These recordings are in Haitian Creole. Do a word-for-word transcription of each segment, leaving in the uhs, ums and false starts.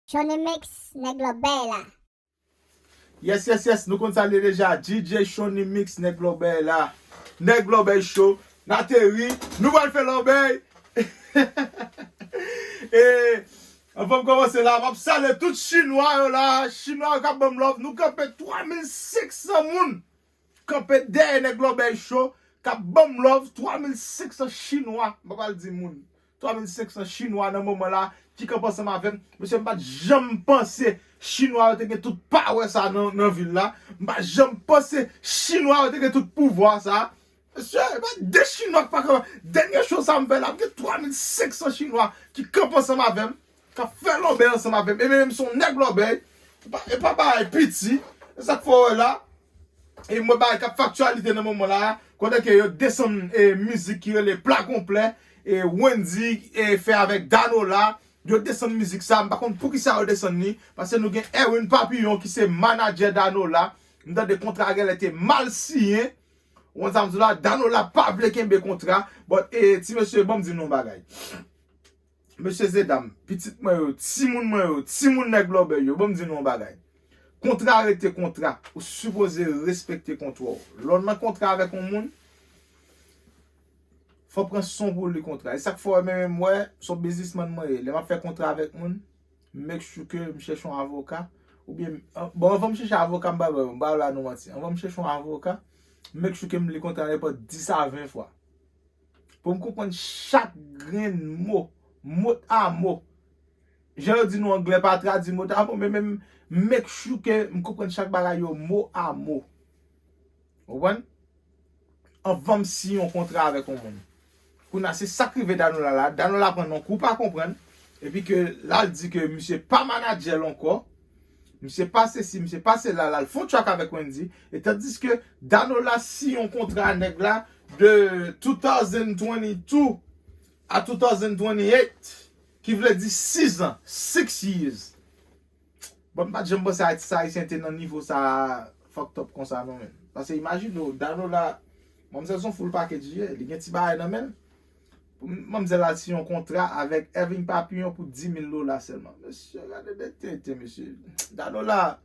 Shonny Mix, nèg lòbèy la. Yes, yes, yes, nou konn sa l ye deja. D J Shonny Mix, nèg lòbèy la. Nèg lòbèy show. N ateri. Nou pral fè lòbèy. E anvan m kòmanse la, m ap salye tout chinwa yo la. Chinwa yo k ap ban m love. Nou kanpe twa mil senk san moun. Kanpe dèyè nèg lòbèy show k ap ban m love. Twa mil senk san chinwa. M pa pral di moun. Twa mil senk san chinwa nan moman la ki kanpe ansanm avè m. Mesye, m pa t janm panse chinwa yo te gen tout pawè sa nan, nan vil la. M pa t janm panse chinwa yo te gen tout pouvwa sa. Mesye, e pa de chinwa k pa ka. Dènye show sa m fè la, m gen twa mil senk san chinwa ki kanpe ansanm avè m, k ap fè lòbèy ansanm avè m. E menm se yon nèg lòbèy. E pa, e pa bagay piti. E sa k fè w wè la. E mwen bagay k ap fè aktyalite nan moman la, kote ke yo desann e, mizik ki rele Pla Konplè, e Wendy e, fè avèk Danola, yo desann mizik sa, m pa konn poukisa yo desann li, paske nou gen Erwin Papillon ki se manadjè Danola, m tande kontra a genlè te mal siyen, ou konn sa m di w la, Danola pa vle kenbe kontra, but e, ti mesye, ban m di nou yon bagay. Mesye e dam, pitit mwen yo, timoun mwen yo, timoun nèg lòbèy yo, ban m di nou yon bagay. Kontra rete kontra, ou sipoze respekte kontra w. Lè w nan kontra avèk yon moun, fò w pran san w pou w li kontra. E sa k fè w wè menm, menm wè, se yon biznismann mwen ye. Lè m ap fè kontra avèk moun, m make sure ke m chèche yon avoka, oubyen, bon, anvan m chèche avoka, m pa ba, m pa ba nou manti. Anvan m chèche yon avoka, m make sure ke m li kontra nenpòt dis a ven fwa. Pou m konprann chak grenn mo, mot a mo. Jan yo di nou anglè pa tradui mot a mo, men menm make sure ke m konprann chak bagay yo mo a mo. Ou konprann? Anvan m siyen yon kontra avèk yon moun. Kounye a, se sa k rive Danola la. Danola pran yon kou pa konprann. Epi ke la l di ke misye pa manadjè l ankò. Misye pa sesi, misye pa sela, la l fè yon track avèk Wendy. E tandiske Danola siyen yon kontra a nèg la de two thousand twenty-two a two thousand twenty-eight, ki vle di sis an, six years. Bon, m pa t janm panse atis ayisyen te nan nivo sa fucked up konsa non, men. Paske imajine w, Danola, manmzèl se yon full package li ye, li gen ti bagay nan men l. Manmzèl al siyen yon kontra avèk Erwin Papillon pou dis mil dola sèlman. Mesye, gade de tenten, mesye. Danola,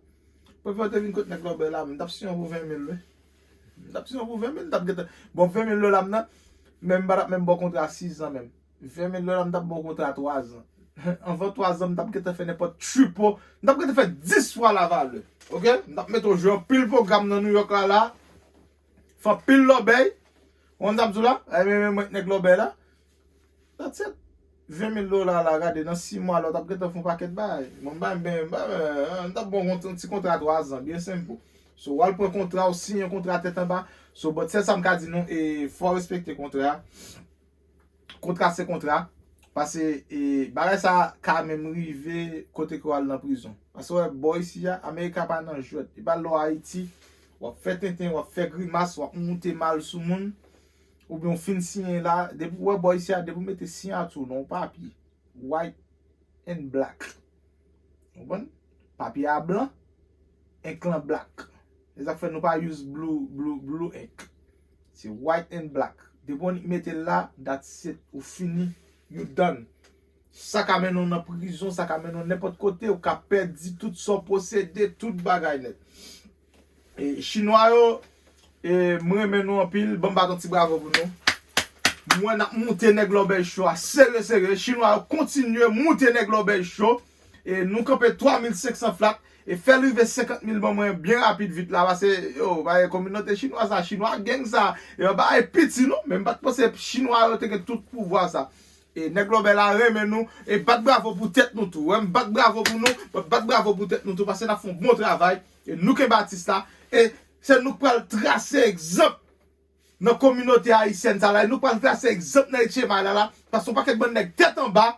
prefere w te vin kot nèg lòbèy la, m t ap siyen w pou ven mil, wi. M t ap siyen w pou ven mil, m t ap gentan. Bon, ven mil dola m nan, men m pa t ap menm ba w kontra sis an menm. Ven mil dola, m t ap ba w kontra twa zan. Anvan twa zan, m t ap gentan fè nenpòt triple. M t ap gentan fè dis fwa lavalè. Oke? M t ap mete w jwe anpil pwogram nan New York la, la. Fè anpil lòbèy. Ou konn sa m di w la? Ay, men, men, mwen, nèg lòbèy la. That's it. Ven mil dola la, gade, nan sis mwa la, w t ap gentan fè yon pakèt bagay. Bon, m pa, m, m, m, m t ap ba w yon ti kontra twa zan, byen senp. So, w al pran kontra, w siyen yon kontra tèt anba. So, but sèl sa m ka di nou, e, fò w respekte kontra a. Kontra se kontra. Paske e, bagay sa ka menm rive kote ke w al nan prizon. Paske w wè bò isi a, Amerika pa nan jwèt. E pa lè w Ayiti, w ap fè tenten, w ap fè grimas, w ap moute mal sou moun. Oubyen w fin siyen la, depi w wè bò isi a, depi w mete siyati w nan yon papye, white and black. Ou konprann? Papye a blan, enk lan black. Se sa k fè nou pa use blue, blue, blue ink. Se white and black. Depi w mete l la, that's it. Ou fini. You done. Sa ka mennen w nan prizon, sa ka mennen w nenpòt kote, ou ka pèdi tout sa w posede, tout bagay nèt. E, chinwa yo, e, m renmen nou anpil. Ban m bat yon ti bravo pou nou. M wè n ap moute nèg lòbèy cho a serye, serye. Chinwa yo kontinye moute nèg lòbèy cho. E, nou kanpe twa mil senk san flat. E fè l rive senkant mil ban mwen byen rapid vit la. Paske, yo, bagay kominote chinwa sa, chinwa gang sa. E yon bagay piti non. Men m pa t panse chinwa yo te gen tout pouvwa sa. E nèg lòbèy la renmen nou. E bat bravo pou tèt nou tou. Wè m bat bravo pou nou. Bat bravo pou tèt nou tou. Paske n ap fè yon bon travay. E nou kenbe atis la. E se nou k pral trase egzanp nan kominote ayisyèn sa la. E nou pral trase egzanp nan H M I la la. Paske yon pakèt bann nèg tèt anba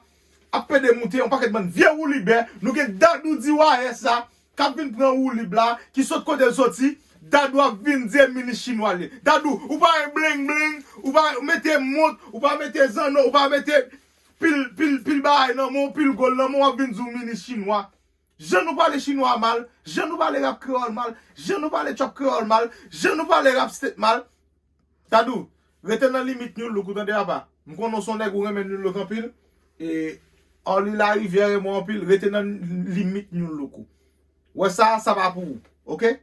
ap pede moute, yon pakèt bann vye woulibè. Nou gen Dadou D Y S la k ap vin pran woulib la, ki sot kote l soti. Dadou ap vin di e minis chinwa l ye. Dadou, ou pa gen bling bling, ou pa mete mont, ou pa mete zanno, ou pa mete pil, pil, pil bagay nan men w, pil gòl nan men w, w ap vin di w minis chinwa. Jan nou pale chinwa mal, jan nou pale rap kreyòl mal, jan nou pale trap kreyòl mal, jan nou pale rap state mal. Dadou, rete nan limit New Look, ou tande apa? M konnen w se yon nèg ou renmen New Look anpil. E Arly Larivière renmen w anpil, rete nan limit nou louko. Wè sa, sa pa pou ou, oke?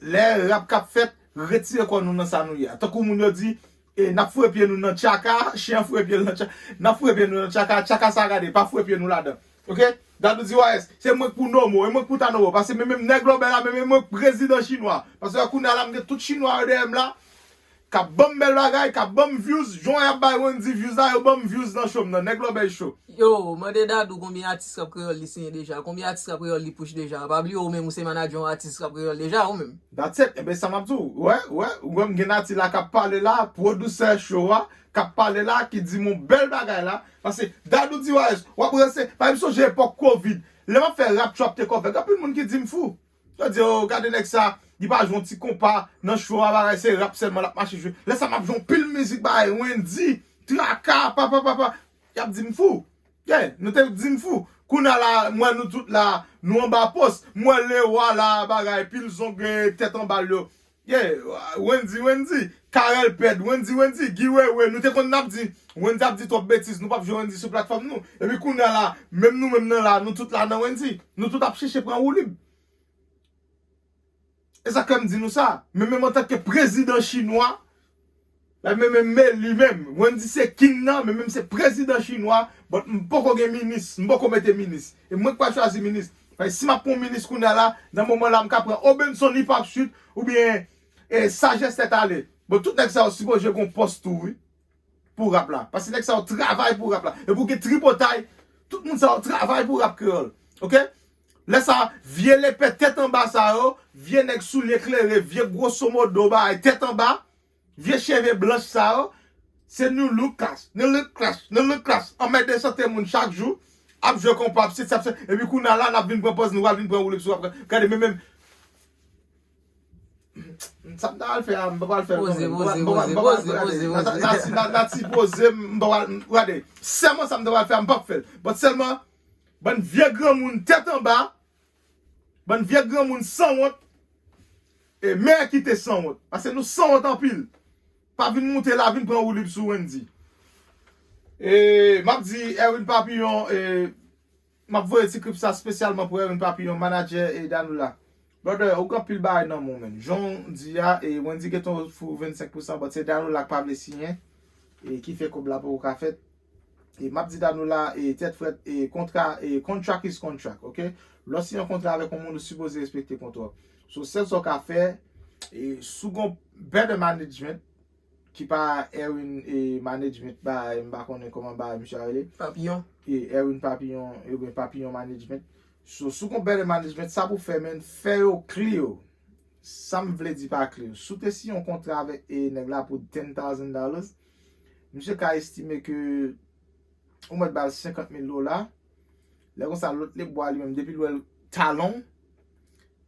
Lè rap k ap fèt, retire kò nou nan sa nou ye a. Tankou moun yo di, e, n ap foure pye nou nan tchaka, chen an foure pye l nan tchaka, n ap foure pye nou nan tchaka, tchaka sa gade, pa foure pye nou ladan. Oke? Dadou di, "Wayès, se mwen k pou Nomo, e mwen k pou ta Nomo." Paske men menm nèg lòbèy la, men menm mwen k prezidan chinwa. Paske kounye a la, m gen tout chinwa yo dèyè m la, k ap ban m bèl bagay, k ap ban m views, jan y ap bay Wendy views la, yo ban m views nan show m nan. Nèg lòbèy cho. Yo, mande Dadou konbyen atis rap kreyòl li siyen deja, konbyen atis rap kreyòl li push deja. Pa bliye ou menm ou se manadjè yon atis rap kreyòl deja, ou menm. That's it. Ebyen, sa m ap di w. Wè, wè, ou wè m gen Nati la k ap pale la, pwodisè show a, k ap pale la, ki di m yon bèl bagay la. Paske Dadou di, "Wayès, w ap ranse." Pa m sonje epòk covid. Lè m ap fè rap trap te kòfè, gen anpil moun ki di m fou. Yo di, "Oh, gade nèg sa, li pa jwe yon ti konpa nan show a, bagay, se rap sèlman l ap mache jwe." Lè sa m ap jwe yon pil mizik, bagay, Wendy, Traka, papa, papa. Y ap di m fou. Yeah, nou te di m fou. Kounye a la, m wè nou tout la, nou anba pòs. M wè Lewa la, bagay, pil zong, eh, tèt anba l yo. Yeah, Wendy, Wendy, Carel Pèd, Wendy, Wendy, Guy Wewe, nou te konn n ap di, Wendy ap di twòp betiz, nou p ap jwe Wendy sou platfòm nou. Epi kounye a la, menm nou menm nan la, nou tout la nan Wendy. Nou tout ap chèche pran woulib. E sa k fè m di nou sa. Men menm antanke prezidan chinwa, la men menm men li menm, Wendy se king nan, men menm se prezidan chinwa, but m poko gen minis, m poko mete minis. E mwen k pral chwazi minis. Paske si m ap pran minis kounye a la, nan moman la, m ka pran Obenson Hip Hop Suite, oubyen, e, Sajès Tèt Ale. Bon, tout nèg sa yo sipoze gen yon pòs tou, wi. Pou rap la. Paske nèg sa yo travay pou rap la. E pou gen tripotay, tout moun sa yo travay pou rap kreyòl. Oke? Lè sa, vye lepè tèt anba sa yo, vye nèg soulye klere, vye gwosomodo bagay tèt anba, vye cheve blanch sa yo, se nou look class, nou look class, nou look class. Anmède sante moun chak jou, ap jwe konpa, ap se, ap se, epi kounye a la, n ap vin pran pòz, nou pral vin pran woulib sou rap. Gade, men menm, Sa m ta pral fè a, m pa pral fè l kanmenm. M pa pral, m pa pral, m pa pral, gade, Nati, Nati poze, m pa pral, gade, sèlman sa m ta pral fè a, m p ap fè l. But sèlman, bann vye granmoun tèt anba, bann vye granmoun sanwont, e mè kite sanwont. Paske nou sanwont anpil. Pa vin moute la, vin pran woulib sou Wendy. E, m ap di, Erwin Papillon, e, M ap voye ti klip sa espesyalman pou Erwin Papillon, manadjè e Danola. Brother, ou gen anpil bagay nan men w, menn. Jan w di a, e Wendy gentan ofri w vennsenk pousan, but se Danola k pa vle siyen, e ki fè kòb la poko ka fèt. E m ap di Danola, e tèt frèt, e kontra, e contract is contract, oke? Lè w siyen yon kontra avèk yon moun, ou sipoze respekte kontra w. So, sèl sa w ka fè, e si w gen better management, ki pa Erwin e management ba, m pa konnen kòman ba misye a rele. Papillon. E Erwin Papillon, oubyen Papillon Management. So, si w gon better management, sa pou fè, menn, fè yo clear. Sa m vle di pa clear. Si w te siyen yon kontra avèk e nèg la pou ten thousand dollars, misye ka estime ke ou mèt ba l senkant mil dola. Lè konsa, lòt lebwa li menm, depi l wè l talon,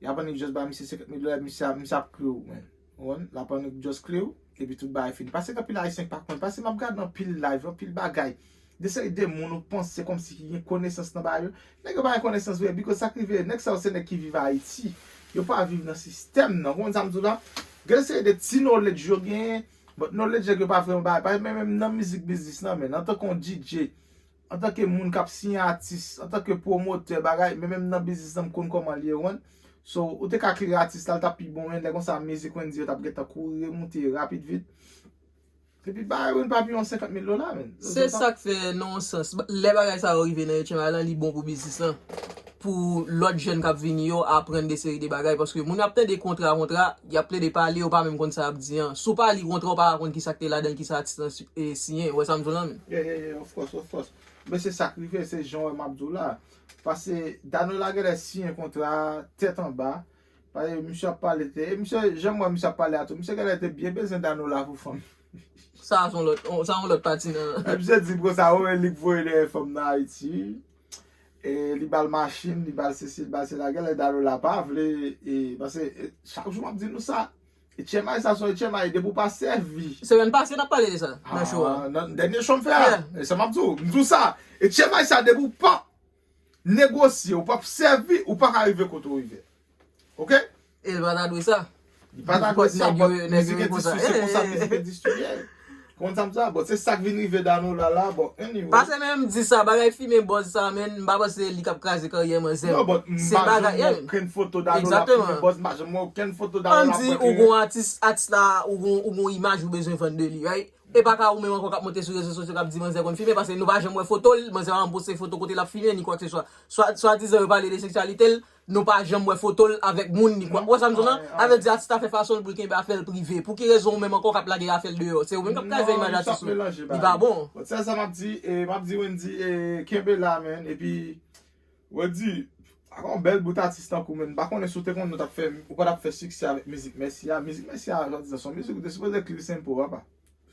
l ap annik just ba misye senkant mil dola, misye, misye ap clear w, menn. Ou konprann? L ap annik just clear w, epi tout bagay fini. Paske gen anpil Ayisyen ki pa konn. Paske m ap gade anpil live, anpil bagay. De seri de moun ou panse kòmsi ki gen konesans nan bagay yo. Nèg yo pa gen konesans vre, because sa k rive, nèg sa yo se nèg ki viv Ayiti. Yo pa viv nan sistèm nan. Ou konprann sa m di w la? Gen de seri de ti knowledge yo genyen, but knowledge nèg yo pa vrèman bay. Paske menm, menm nan mizik biznis lan, menn, antanke yon D J, antanke moun k ap siyen atis, antanke pwomotè, bagay, men menm nan biznis lan, m konn kòman l ye, ou konprann? So, ou te ka klere atis la, l t ap pi bon, men lè konsa, mizik Wendy yo t ap gentan kouri remoute rapid vit. Epi ba Erwin Papillon senkant mil dola, menn. Se sa k fè, nan yon sans, lè bagay sa yo rive nan H M I lan, li bon pou biznis lan. Pou lòt jèn k ap vini yo aprann de seri de bagay. Paske moun yo ap tande kontra, kontra, y ap plede pale, yo pa menm konn sa y ap di an. Si w pa li kontra, w pa ka konn kisa k te ladan l, kisa atis lan si- e siyen. Ou wè sa m di w lan menm? Yeah, yeah, yeah, of course, of course. Men se sa k rive, se jan w wè m ap di w la. Paske Danola genlè siyen kontra tèt anba. Paske misye ap pale te, e misye, jan m wè misye ap pale a tou, misye genlè te byen bezwen Danola pou fanm. Sa se yon lòt, sa yon lòt pati nan. E misye di konsa, ou wè li k voye dèyè fanm nan Ayiti. E li ba l machin, li ba l sesi, li ba l sela. Genlè Danola pa vle, e, paske, e, chak jou m ap di nou sa, H M I sa se yon H M I, depi w pa sèvi. Semèn pase, n ap pale de sa, nan show a. Ah, nan dènye show m fè a. Yeah. E sa m ap di w, m di w sa, H M I sa, depi w pa negosye, ou p ap sèvi, ou pa ka rive kote w rive. Oke? E l pa ta dwe sa. Li pa ta dwe sa, but mizik e distribye, se konsa mizik e distribye. Konn sa m sa, bon, se sa k vin rive Danola la, bon, anyway. Pase menm di sa, bagay fimen bòz sa, menn, m pa panse li k ap kraze karyè manzè. Non, but m pa janm wè okenn foto Danola fimen bòz, m pa janm wè okenn foto Danola pran. Ann di ou gon atis, atis la, ou gon, ou gon imaj ou bezwen vann de li, right? E pa ka ou menm ankò k ap monte sou rezo sosyo k ap di manzè konn fimen, paske nou pa janm wè foto l, manzè pa janm poste foto kote l ap fimen, ni kwakseswa. Swa, swadizan yo pale de seksyalite l, nou pa janm wè foto l avèk moun ni kwa. Ou wè sa m di w lan? Sa vle di atis la fè fason l pou l kenbe afè l prive. Pou ki rezon ou menm ankò k ap lage afè l deyò? Se ou menm k ap kraze imaj atis ou. Li pa bon. But sèl sa m ap di, e, m ap di Wendy, e, kenbe la, man. Epi, Wendy, ak yon bèl bout atis tankou, man. M pa konnen si w te konnen ou t ap fè, ou pa t ap fè siksè avèk mizik Mèsi a. Mizik Mèsi a, jodi a, se yon mizik ou te sipoze clear sample, apa.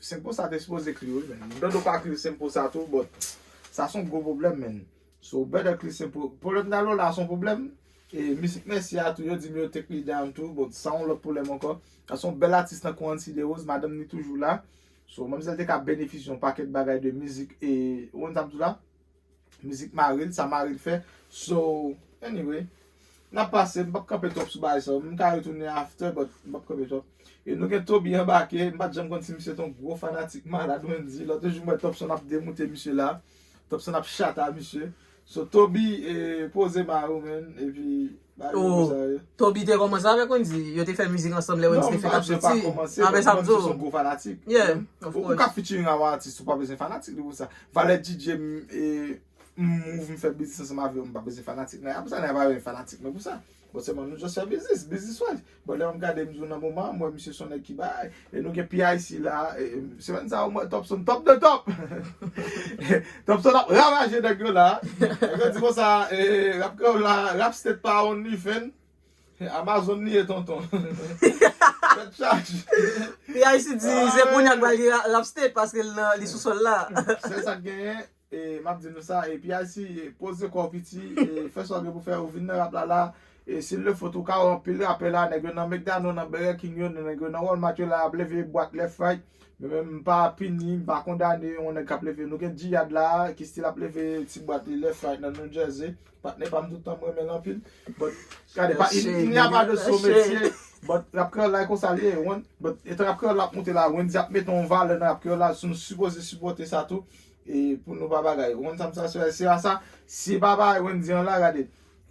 Sample sa te sipoze clear wi, man. M tande w pa clear sample sa tou, but sa se yon gwo pwoblèm, man. So, better clear sample. Pwoblèm Danola se yon pwoblèm. E mizik Mèsi a tou, yo di m yo take li down tou, but sa yon lòt pwoblèm ankò. Sa se yon bèl atis tankou Ancy Derose, madanm li toujou la. So, manmzèl te ka benefisye yon pakèt bagay de mizik, e, ou konn sa m di w la? Mizik mari l, sa mari l fè. So, anyway, n ap pase, m p ap kanpe twòp sou bagay sa yo. M ka retounen after, but m p ap kanpe twòp. E nou gen Toby anbake, m pa t janm konn si misye te yon gwo fanatik malad Wendy. Lòt jou m wè Topson ap demoute misye la. Topson ap chata misye. So, Toby, e, poze mari w, man, epi Oh, Toby te kòmanse avèk Wendy. Yo te fè mizik ansanm lè Wendy te fèk ap soti. Apre sa m di w. Yeah, of course. Ou ka featuring avèk yon atis, ou pa bezwen fanatik li pou sa. Valè DJ, m, e, m move, m fè biznis ansanm avè w, m pa bezwen fanatik nan. Apre sa, nan pa bezwen fanatik mwen pou sa. Bon, sèlman nou just fè biznis, business wise. Bon, lè m gade m di w nan moman, m wè misye se yon nèg ki bay. E nou gen P I C la, e, e, semèn sa a, ou mwen Topson, top de top! Topson ap ravaje nèg yo la. Nèg yo di konsa, e, rap kreyòl la, rap state pa OnlyFans. Amazon li ye tonton. Tèt chaje. P I C di se kounye a k ba li ra- rap state paske l nan- li sou sòl la. Se sa k genyen, e, m ap di nou sa, e, P I C, e, poze kò w piti, e, fè sa w gen pou fè, ou vin nan rap la la, e, s'il le faut, ou ka wè anpil rapè la, nèg yo nan McDonald, nan Burger King yo, nèg yo nan Walmart yo la, ap leve bwat left right, men menm m pa pini, m pa kondane yon nèg k ap leve, nou gen Jihad la, ki still ap leve ti bwat li left right nan New Jersey. Patnè pa m tout tan m renmen l anpil. But, gade, pa, il, il n'y a pas de sot metye. But, rap kreyòl la, e konsa l ye, wan. But, etan rap kreyòl la ap monte la, Wendy ap mete yon valè nan rap kreyòl la, si nou sipoze sipòte sa tou. E pou nou pa bagay. Ou konn sa m sa, se, se a sa, si pa bagay Wendy an la, gade.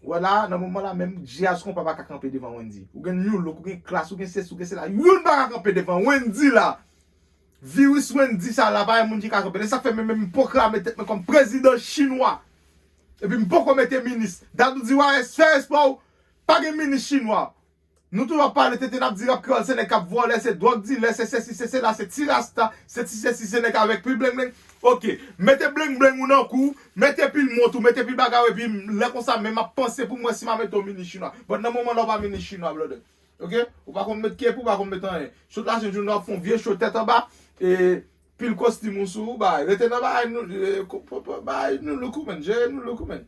Wè la, nan moman la, menm Jazz Konpa pa ka kanpe devan Wendy. Ou gen New Look, ou gen Klass, ou gen sesi, ou gen sela. Youn pa ka kanpe devan Wendy la. Viris Wendy sa la, pa gen moun ki ka kanpe. Se sa k fè menm, menm m pwoklame tèt mwen kòm prezidan chinwa. Epi m poko mete minis. Dadou di, Wares, fè respè w, pa gen minis chinwa. Nou toujou ap pale tenten, n ap di rap kreyòl, se nèg k ap vòlè, se dwòg dilè, se sesi, se sela, se ti rasta, se ti sesi, se nèg avèk pil blengblenng. Oke, mete blengblenng ou nan kou, mete pil mont ou, mete pil bagay ou, epi lè konsa menm m ap panse pou m wè si m a mete w minis chinwa. But nan moman la w pa minis chinwa, brother. Oke? Ou pa konn met kepi, ou pa konn met anyen. Sot la se jounen w ap fè yon vye cho tèt anba, e pil kostim ou sou ou, bay. Rete nan bagay nou, e, ko- po- po- bagay nou look ou, man. Jere nou look ou, man.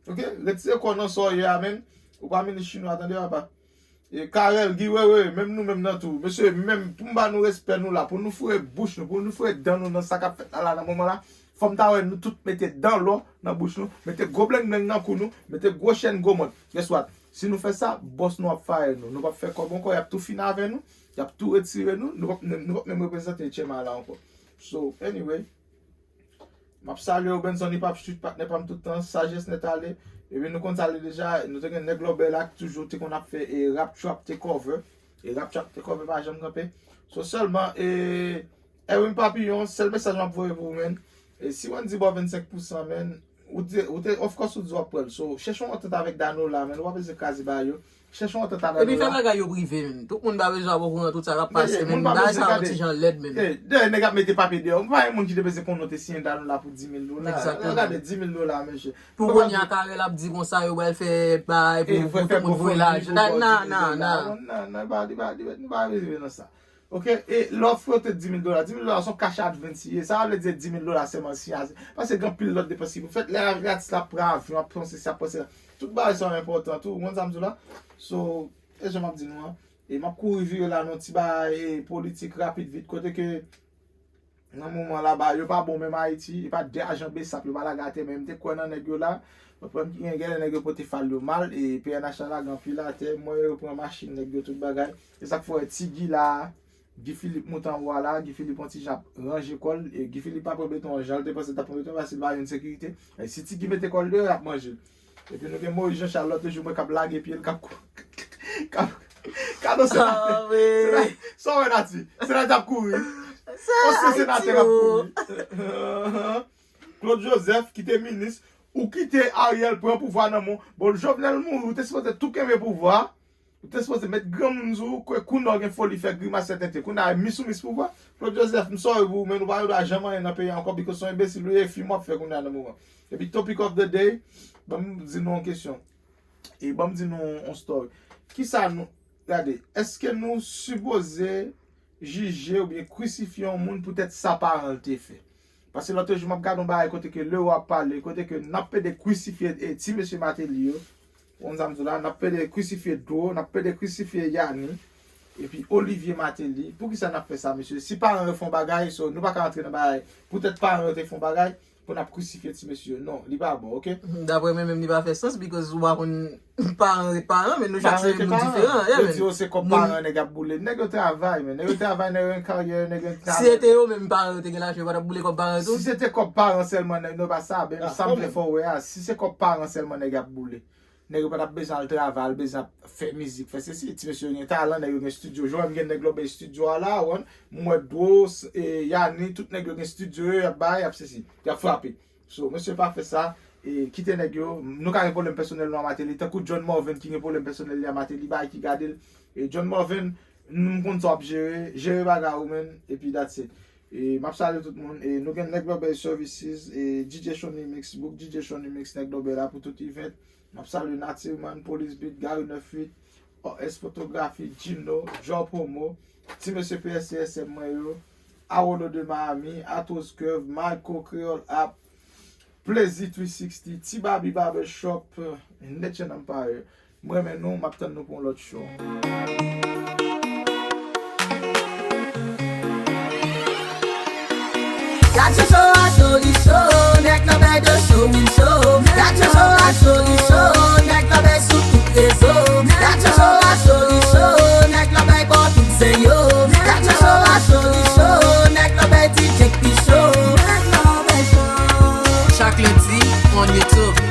Oke? Retire kò w nan sa w ye a, man. Ou pa minis chinwa, tande, papa. E Carel, Guy Wewe, menm nou menm nan tou. Mesye, menm pou m ba nou respè nou la, pou nou foure bouch nou, pou nou foure dan nou nan sa k ap fèt la, la nan moman la, fò m ta wè nou tout mete dan lò nan bouch nou, mete gwo blengblenng nan kou nou, mete gwo chèn gwo mont. Guess what? Si nou fè sa, bòs nou ap fire nou. Nou p ap fè kòb ankò, y ap tou fini avè nou, y ap tou retire nou, nou p ap, nou p ap menm reprezante H M I la ankò. So, anyway, m ap salye w, Benson Hip Hop Street, patnè pa m tout tan, Sajès Nèt Ale. Epi nou konn sa l ye deja, nou te gen Nèg Lòbèy la ki toujou te konn ap fè e rap trap te cover. E rap trap te cover pa janm kanpe. So sèlman, e Erwin Papillon, sèl mesaj m ap voye pou ou, man. E si Wendy ba w vennsenk pousan, man, ou te, ou te, of course, ou di w ap pran l. So, chèche yon antant avèk Danola, man. Ou pa bezwen kraze bagay yo. Chèche yon antant avèk Danola. Epi fè bagay yo prive, man. Tout moun pa bezwen ap okouran tout sa k ap pase, man. Bagay sa yon ti jan lèd, man. Dayè, nèg ap mete papye deyò. Pa gen moun ki te bezwen konnen w te siyen Danola pou dis mil dola. Egzakteman. Gade, dis mil dola, mesye. Pou kounye a Carel ap di konsa, yo pral fè bagay pou, pou tout moun voye lajan. Nan, nan, nan. Nan, nan, nan, pa, li pa, li pa, nou pa rive nan sa. Oke, e lè w frote dis mil dola, dis mil dola se yon cash advance li ye. Sa vle di dis mil dola sèlman l siyen. Paske gen anpil lòt depans ki pou fèt. Lè atis la ap pran avyon, ap pran sesi, ap pran sela. Tout bagay sa yo enpòtan tou, ou konn sa m di w la? So, e jan m ap di nou an. E m ap kouri vire la nan ti bagay, e, politik rapid vit, kote ke nan moman la, bagay yo pa bon menm Ayiti, e pa de ajan besap yo pa lage atè, men m te kwè nan nèg yo la. Mwen pran gen, gen lè nèg yo pote fal yo mal, e P N H la lage anpil atè, mwen yo pran machin nèg yo tout bagay. E sa k fè w wè Ti Guy la, Guy Philippe monte anwo a la, Guy Philippe yon ti jan ap ranje kò l, e Guy Philippe pa pran beton an jan l te panse l t ap pran beton an, paske l pa jwenn sekirite. E si Ti Guy mete kò l deyò, y ap manje l. Epi nou gen Moyiz Jan Chal lòt jou mwen k ap lage pye l, k ap kou-, k ap, gade yon senatè. Sa w wè Nati? Senatè ap kouri. Yon senatè k ap kouri. Claude Joseph ki te minis, ou kite Ariel pran pouvwa nan men w. Bon, Jovenel mouri, ou te sipoze tou kenbe pouvwa a. Ou te sipoze met granmoun sou ou, ke kounye a w gen foli fè grimas fè tenten. Kounye a, mis ou mis pouvwa. Claude Joseph, m sorry pou ou, men nou pa gen dwa janm anyen nan peyi a ankò, because se yon enbesil ou ye, fim w ap fè kounye a nan moman. Epi topic of the day, ban m di nou yon kesyon. E ban m di nou yon story. Kisa nou, gade, èske nou sipoze jije oubyen krisifye yon moun poutèt sa paran l te fè? Paske lòt jou, m ap gade yon bagay kote ke Leo ap pale, kote ke n ap pede krisifye, e, ti mesye Martelly yo. Ou konn sa m di w la, n ap pede krisifye Dro, n ap pede krisifye Yani, epi Olivier Martelly. Poukisa n ap fè sa, mesye? Si paran yo fè yon bagay, so, nou pa ka antre nan bagay. Poutèt paran yo te fè yon bagay, pou n ap krisifye ti mesye yo. Non, li pa bon, oke? Daprè mwen menm, li pa fè sans, because ou pa konn paran ret paran, men nou chak se moun diferan. Yo di yo se kòb paran nèg ap boule. Nèg yo travay, men. Nèg yo travay, nèg yo gen karyè, nèg yo gen talan. Si se te yo menm paran yo te gen lajan, yo pa t ap boule kòb paran yo tou? Si se te kòb paran sèlman, nèg, nou pa sa, men sa m vle fè w wè a, si se kòb paran sèlman nèg ap boule, nèg yo pa t ap bezwen al travay, al bezwen ap fè mizik, fè sesi. Ti mesye yo gen talan, nèg yo gen estidyo. Jodi a m gen nèg lòbèy estidyo a la, w konn, m wè Dro, e, Yani, tout nèg yo gen estidyo yo, y ap bay, y ap sesi, y ap frape. So, mesye pa fè sa, e, kite nèg yo, nou ka gen pwoblèm pèsonèl nou a Martelly, tankou John Morvan ki gen pwoblèm pèsonèl li a Martelly, bay ki gade l. E John Morvan, m konn sa w ap jere, jere bagay ou, man, epi that's it. E m ap salye tout moun, e nou gen Nèg Lòbèy Services, e D J Shonny Mix, book D J Shonny Mix, Nèg Lòbèy la pou tout event. M ap salye Natirman, Police Beat, Gary neuf huit, O S Fotografi, Gino, Joe Promo, ti mesye P S C S M mwen yo, Awolo de Miami, Atos Curve, Marco Creole App, Plezi three sixty, Ti Baby Barbershop, Nature Empire. M renmen nou, m ap tann nou pou yon lòt show. Gad show a joli show, nèg nan bay de show, win show. Gad show a joli show, nèg nan bay sou tout rezo. Gad show a joli show, nèg nan bay bò tout zen yo. Gad show a joli show, nèg nan bay D J k pi show. Nèg nan bay show. Chak lendi, on YouTube.